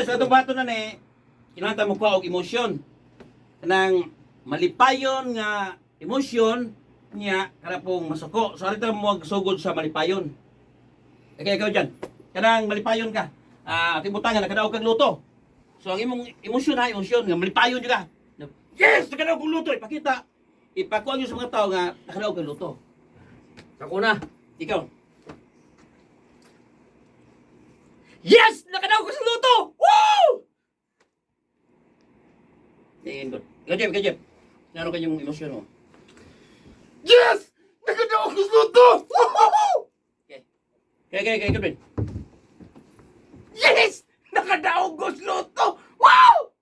Sa atong bato na ni, kinahanglan ta mo kuha og emosyon. Kanang malipayon nga emosyon niya kana pong masuko. So arita mo sugod sa malipayon. Okay, ikaw dyan. Kanang malipayon ka. Ah, ating butangan nakadaog kag luto. So ang imong emosyon ha, emosyon nga malipayon jud ka. Yes, nakadaog kog luto. Ipakita. Ipakuha niyo sa mga tao nga nakadaog kag luto. Ako na. Ikaw. Yes! Nakadaw ko sa luto! Woo! Tingin ko. Ikaw, Jeff, ikaw, Jeff. Meron kayong emosyon mo. Yes! Nakadaog ko sa luto! Okay. Okay, Kelvin. Yes! Nakadaog ko sa luto! Wow!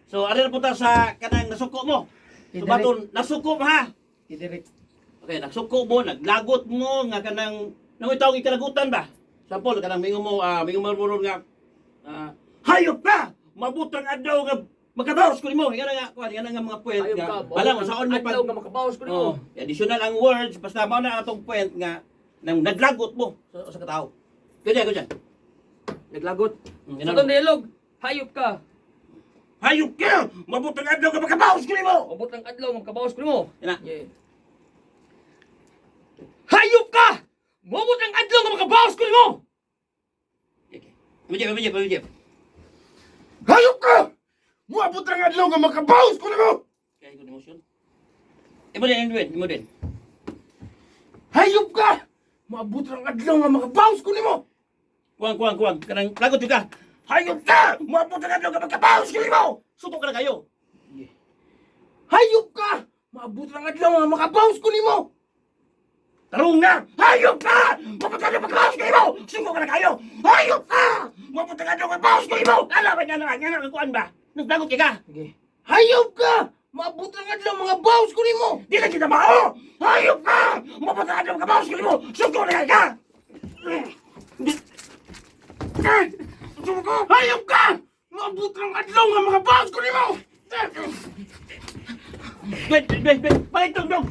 So, ari na punta sa kanang nasuko mo. So, baton, nasuko mo ha. I-direct. Okay, nagsuko mo, naglagot mo, nga kanang, nang itawag ikalagutan ba? Sample, kanang mingo mo, mingo mo mo nga, hayop ka! Mabutang adlaw nga, makabawas ko nimo. Nga na nga, kuwan, nga na nga mga point Hayop nga. ka. Balang, saon mo Adlaw nga makabawas ko nimo. Oh, additional ang words, basta mao na atong point nga, nang naglagot mo sa katao. Ganyan, ganyan. Naglagot. Mm, Sa itong dialog, hayop ka. Hayop ka! Mabutang adlaw nga makabawas ko nimo! Mabot ang adlaw nga makabawas ko nimo. Ina. Yeah. Hayop ka! Mabot ang adlaw nga makabawas ko nimo! Okay. Jeff, Jeff, Jeff. Hayop ka! Muabot ang adlaw nga makabawas ko nimo! Kaya good emotion. Imo din, imo din, imo din. Hayop ka! Muabot ang adlaw nga makabawas ko nimo! Kuwang, kuwang, kuwang. Kanang lagot jud ka. Hayop ka! Muabot ang adlaw nga makabawas ko nimo! Suko ka na kayo. Hayop ka! Maabot ang adlaw nga makabawas ko nimo! Tarong na! Hayop ka! Maabot ang adlaw makabawas ko nimo! Suko ka na kayo! Hayop ka! Maabot ang adlaw makabawas ko nimo! Ala ba nga nga nga kuan ba? Naglagot ka. Okay. Hayop ka! Maabot ang adlaw mga bawas ko nimo! Di na kita mao! Hayop ka! Maabot ang adlaw makabawas ko nimo! Suko na kayo ka! Suko! Hayop ka! Maabot ang adlaw nga makabawas ko nimo! Wait, wait, wait. Balik dong dong.